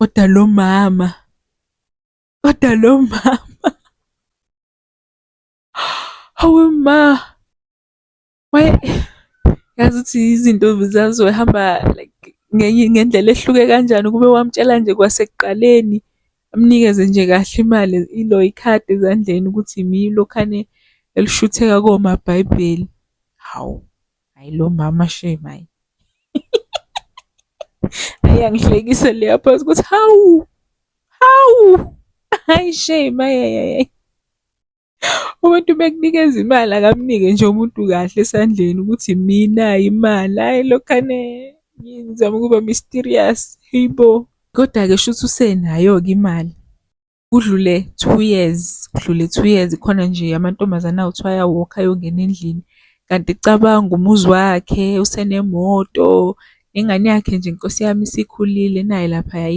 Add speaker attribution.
Speaker 1: Kodwa lo mama, kodwa lo mama, hawe ma, yazi ukuthi izinto zazohamba like ngenye ngendlela ehluke kanjani ukube wamtshela nje kwasekuqaleni, amnikeze nje kahle imali ilo ikhadi ezandleni ukuthi imilokhane elishutheka komabhayibheli. Hawu, hhayi lo mama shame hhayi. Hhayi yangihlekisa leya part ukuthi hawu, hawu, hhayi shame hhayi hhayi hhayi. Umuntu mekunikeza imali akamnike nje umuntu kahle esandleni ukuthi mina imali, hhayi lokhane ngizama ukuba mysterious, hayibo. Kodwa-ke shuthi usenayo-ke imali. Kudlule 2 years, kudlule 2 years khona nje amantombazane awu-two aya-walk-a ayongena endlini. Kanti cabanga umuzi wakhe usenemoto, nengane yakhe nje Nkosi yami isikhulile nayi laphaya.